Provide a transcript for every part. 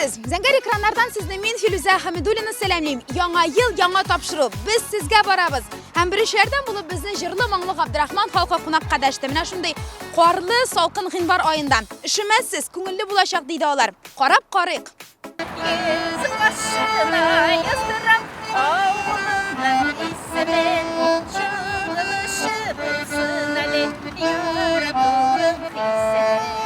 Исәнмесез! Зәңгәр экраннардан сезне мин Филүзә Хамидуллина сәламлим. Яңа ел, яңа тапшыру. Без сезгә барабыз. Һәм беренчеләрдән булып безне җырлы моңлы Габдрахман халкы кунакка дәште. Менә шундый карлы, салкын гыйнвар аенда. Өшемәссез, күңелле булачак, диде алар. Карап карыйк. Йөз башына яздырам авылымның исемен. Чыгылышы булсын әле юрып хисен.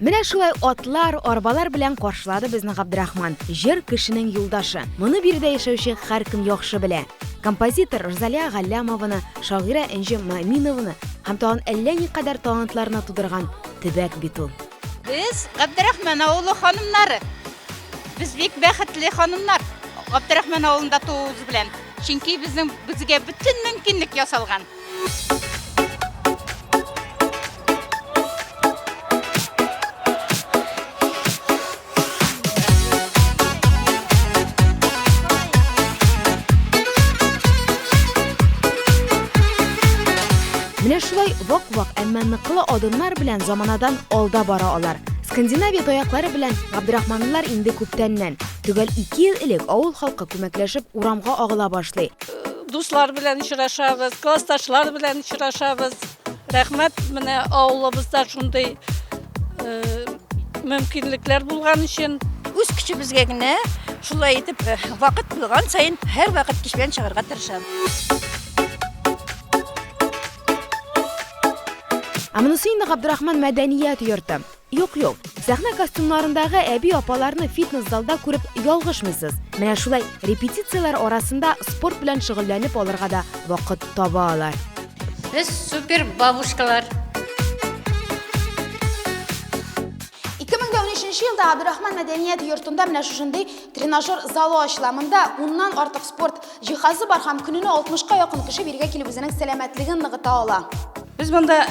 Менә шулай атлар, арбалар белән каршылады безне Габдрахман. Җыр кешенең юлдашы. Моны биредә яшәүче һәркем яхшы белә. Композитор Рузалия Галләмованы, шагыйрә Энҗе Маминованы һәм тагын әллә никадәр талантларны тудырган төбәк бит ул. Без Габдрахман авылы ханымнары. Без бик бәхетле ханымнар. Габдрахман авылында тууыбыз белән. Чөнки безнең безгә бөтен мөмкинлек ясалган. Менә шулай вак-вак, әмма ныклы адымнар белән заманадан алда бара алар. Скандинавия таяклары белән Габдрахманлылар инде күптәннән. Төгәл ике ел элек авыл халкы күмәкләшеп урамга агыла башлый. Дуслар белән очрашабыз, классташлар белән очрашабыз. Рәхмәт, менә авылыбызда шундый э, мөмкинлекләр булган өчен. Үз көчебезгә генә шулай итеп э, вакыт булган саен һәрвакыт кич белән чыгарга тырышабыз. Ә монысы инде Габдрахман мәдәният йорты. Юк, юк. Сәхнә костюмнарындагы әби-апаларны фитнес-залда күреп ялгышмыйсыз. Менә шулай репетицияләр арасында спорт белән шөгыльләнеп алырга да вакыт таба алар. Без супер бабушкалар. 2013 елда Абдурахман мәдәният йортында менә шушындый тренажер залы ачыла. Монда уннан артык спорт җиһазы бар һәм көненә 60-ка якын кеше бирегә килеп үзенең сәламәтлеген ныгыта ала. Без монда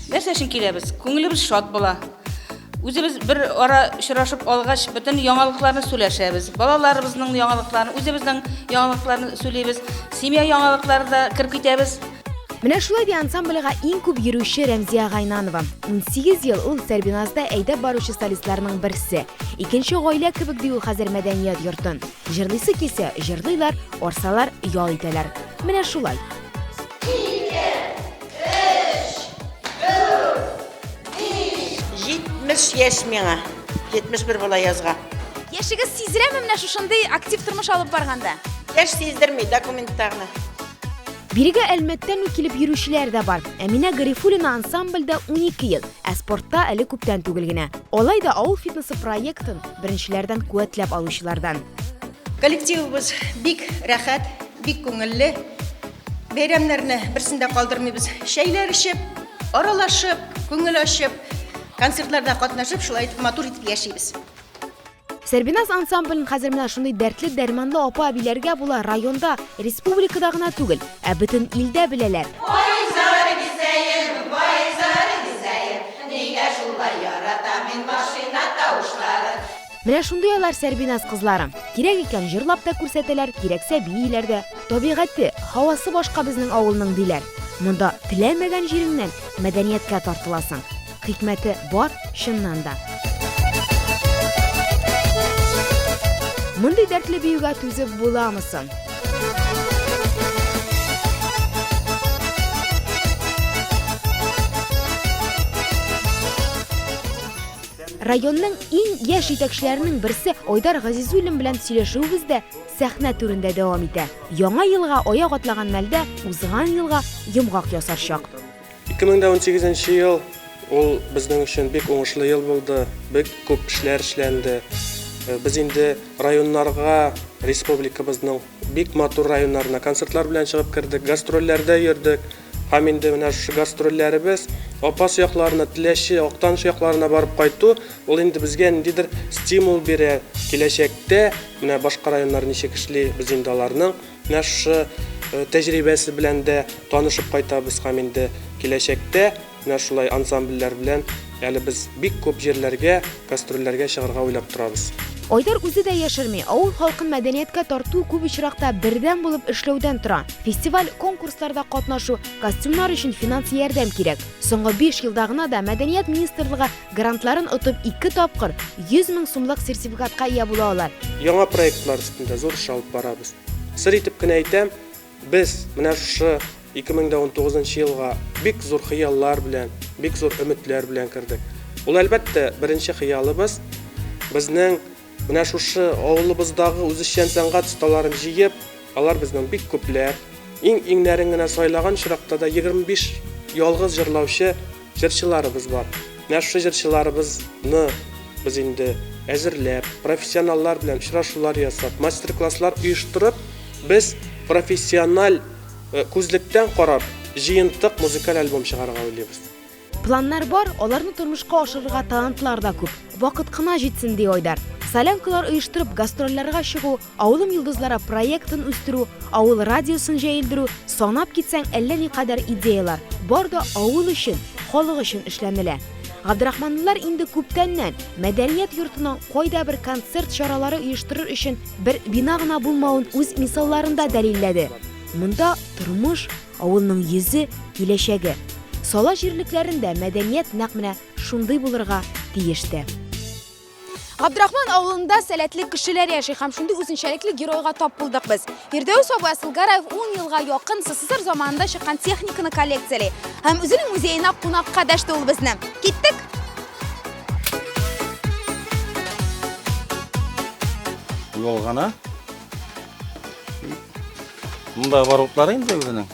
нәрсә өчен киләбез? Күңелебез шат була. Үзебез бер ара очрашып алгач, бөтен яңалыкларны сөйләшәбез. Балаларыбызның яңалыкларын, үзебезнең яңалыкларны сөйлибез. Семья яңалыклары да кереп китәбез. Менә шулай ди ансамбльгә иң күп йөрүче Рәмзия Гайнанова. 18 ел ул Сәрбиназда әйдәп баручы солистларның берсе. Икенче гаилә кебек ди ул хәзер мәдәният йортын. Җырлыйсы килсә, җырлыйлар, арсалар, ял итәләр. Менә шулай. 70 яшь миңа. 71 була язга. Яшегез сизеләме менә шушындый актив тормыш алып барганда? Яшь сиздерми, документта гына. Бирегә Әлмәттән үк килеп йөрүчеләр дә бар. Әминә Гарифуллина ансамбльдә 12 ел, ә спортта әле күптән түгел генә. Алай да авыл фитнесы проектын беренчеләрдән куәтләп алучылардан. Коллективыбыз бик рәхәт, бик күңелле. Бәйрәмнәрне берсен дә калдырмыйбыз. Чәйләр эчеп, аралашып, күңел ачып, концертларда катнашып, шулай итеп матур итеп яшибез. Сәрбиназ ансамблен хәзер менә шундый дәртле дәрманлы апа-әбиләргә була районда, республикада гына түгел, ә бөтен илдә беләләр. Вайзар гизәем, вайзар гизәем, Нигә шулай яратам мин машина тавышларын. Менә шундый алар Сәрбиназ кызлары. Кирәк икән, җырлап та күрсәтәләр, кирәксә бииләр дә. Табигате, һавасы башка безнең авылның, диләр. Монда теләмәгән җиреңнән мәдәнияткә тартыласың. Хикмәте бар, чыннан да. Мондый дәртле биюгә түзеп буламы соң? Районның иң яшь җитәкчеләренең берсе Айдар Газизуллин белән сөйләшүебез дә сәхнә түрендә дәвам итә. Яңа елга аяк атлаган мәлдә узган елга йомгак ясар чак. 2018 нче ел ул безнең өчен бик уңышлы ел булды, бик күп эшләр эшләнде. Без инде районнарга, республикабызның бик матур районнарына концертлар белән чыгып кердек, гастрольләрдә йөрдек. Һәм инде менә шушы гастрольләребез Апас якларына, Теләче, Актаныш якларына барып кайту, ул инде безгә ниндидер стимул бирә. Киләчәктә менә башка районнар ничек эшли, без инде аларның Менә шушы тәҗрибәсе белән дә танышып кайтабыз һәм инде киләчәктә менә шулай ансамбльләр белән әле без бик күп җирләргә гастрольләргә чыгарга уйлап торабыз. Айдар үзе дә яшерми, авыл халкын мәдәнияткә тарту күп очракта бердәм булып эшләүдән тора. Фестиваль, конкурсларда катнашу, костюмнар өчен финанс ярдәм кирәк. Соңгы биш елда гына да Мәдәният министрлыгы грантларын отып ике тапкыр 100 мең сумлык сертификатка ия була алар. Яңа проектлар өстендә зур эш алып барабыз. Сер итеп кенә әйтәм, без менә шушы 2019 нчы елга бик зур хыяллар белән, бик зур өметләр белән кердек. Ул, әлбәттә, беренче хыялыбыз, безнең менә шушы авылыбыздагы үзешчән сәнгать осталарын җыеп, алар безнең бик күпләр, иң-иңнәрен генә сайлаган очракта да 25 ялгыз җырлаучы җырчыларыбыз бар. Менә шушы җырчыларыбызны без инде әзерләп, профессионаллар белән очрашулар ясап, мастер-класслар оештырып, без профессиональ күзлектән карап, җыентык музыкаль альбом чыгарырга уйлыйбыз. Планнар бар, аларны тормышка ашырырга талантлар да күп. Вакыт кына җитсен, ди Айдар. Солянкалар оештырып, гастрольләргә чыгу, Авылым йолдызлары проектын үстерү, авыл радиосын җәелдерү, санап китсәң, әллә никадәр идеяләр. Бар да авыл өчен, халык өчен эшләнелә. Габдрахманлылар инде күптәннән мәдәният йортының кайда бер концерт чаралары оештырыр өчен бер бина гына булмавын үз мисалларында дәлилләде. Монда тормыш, авылның йөзе, киләчәге. Сала җирлекләрендә мәдәният нәкъ менә шундый булырга тиеш тә. Габдрахман авылында сәләтле кешеләр яши һәм шундый үзенчәлекле геройга тап булдык без. Фирдәүс абый Асылгараев 10 елга якын СССР заманында чыккан техниканы коллекцияли һәм үзенең музеена кунакка дәште ул безне. Киттек! Ялгана. Монда оборотлары инде үзенең.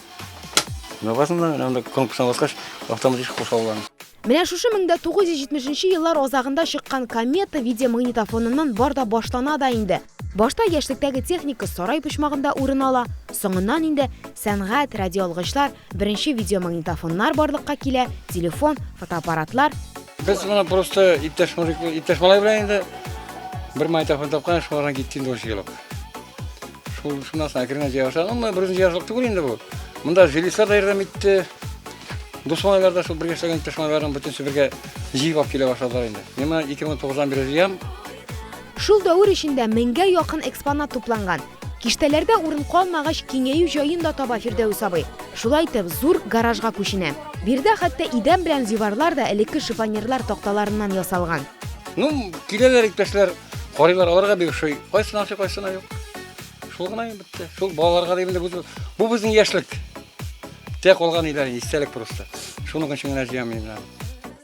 Менә басында, менә монда кнопкасына баскач, автоматически куша ул аны. Менә шушы 1970 еллар азагында чыккан Комета видеомагнитофоныннан бар да башлана да инде. Башта яшьлектәге техника сарай почмагында урын ала, соңыннан инде сәнгать, радиоалгычлар, беренче видеомагнитофоннар барлыкка килә, телефон, фотоаппаратлар. Без моны просто иптәш мужик, иптәш малай белән инде бер магнитофон тапкан, шулардан китте инде ул җыелып. Шул шуннан соң әкрен генә җыя башладым. Әмма берүзем җыярлык түгел инде бу. Монда жилистлар да ярдәм итте. Дус малайлар да шул бергә эшләгән иптәш малайларның бөтенесе бергә җыеп алып килә башладылар инде. Мин моны 2009-дан бирле җыям. Шул дәвер эчендә меңгә якын экспонат тупланган. Киштәләрдә урын калмагач, киңәю җаен да таба Фирдәвес абый. Шулай итеп, зур гаражга күченә. Биредә хәтта идән белән диварлар да элекке шифоньерлар такталарыннан ясалган. Ну, киләләр иптәшләр, Карыйлар, аларга бик ошый. Кайсына ошый, кайсына юк. Шул гына инде бетте. Шул балаларга дип инде бу, бу безнең яшьлек. Тә калган ниләр, истәлек просто. Шуның өчен генә җыям мин менә.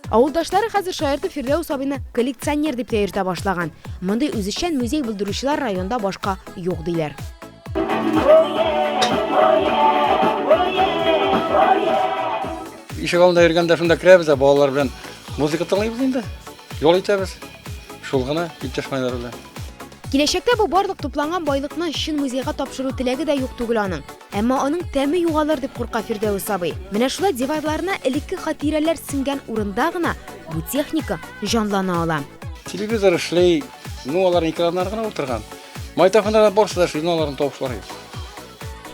Авылдашлары хәзер шаяртып Фирдәүс абыйны коллекционер дип тә йөртә башлаган. Мондый үзешчән музей булдыручылар районда башка юк диләр. Ишек алдында йөргәндә шунда керәбез дә балалар белән музыка тыңлыйбыз инде. Ял итәбез. Шул гына, иптәш малайлар белән. Киләчәктә бу барлык тупланган байлыкны чын музейга тапшыру теләге дә юк түгел аның. Әмма аның тәме югалыр дип курка Фирдәвес абый. Менә шулай диварларына элекке хатирәләр сеңгән урында гына бу техника җанлана ала. Телевизор эшли, ну алар экраннар гына утырган. Магнитофоннар барысы да эшли, но аларның тавышлары юк.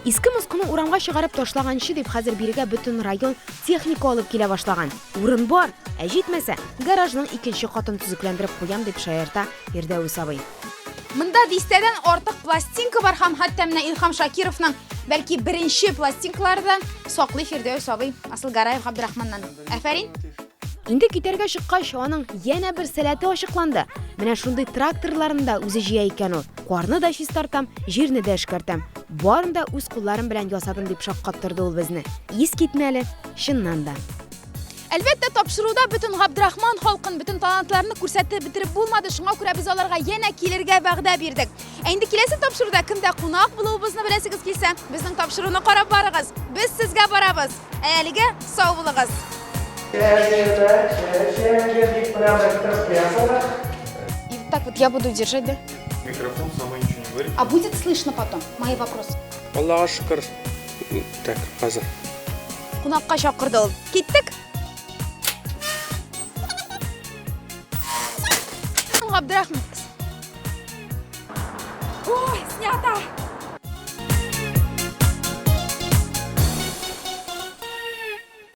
Иске Москваны урамга чыгарып ташлаганчы дип хәзер бирегә бөтен район техника алып килә башлаган. Урын бар, ә җитмәсә, гаражның икенче катын төзекләндереп куям дип шаярта Фирдәвес абый. Монда дистәдән артык пластинка бар һәм хәтта менә Илһам Шакировның бәлки беренче пластинкалары да саклый Фирдәвес абый Асылгараев Габдрахманнан. Афәрин! Инде китәргә чыккач, аның янә бер сәләте ачыкланды. Менә шундый тракторларны да үзе җыя икән ул. Карны да чистартам, җирне дә эшкәртәм. Барын да үз кулларым белән ясадым, дип шаккаттырды ул безне. Ис китмәле, чыннан да. Әлбәттә, тапшыруда бөтен Габдрахман халкын, бөтен талантларны күрсәтеп бетереп булмады, шуңа күрә без аларга янә килергә вәгъдә бирдек. Ә инде киләсе тапшыруда кемдә кунак булуыбызны беләсегез килсә, безнең тапшыруны карап барыгыз. Без сезгә барабыз. Ә әлегә сау булыгыз. И вот так вот я буду держать, да? Микрофон сама ничего не говорит. А будет слышно потом мои вопросы? Аллага шөкер. Так, хәзер. Кунакка чакырды ул. Киттек. Габдрахман. Ой, снято!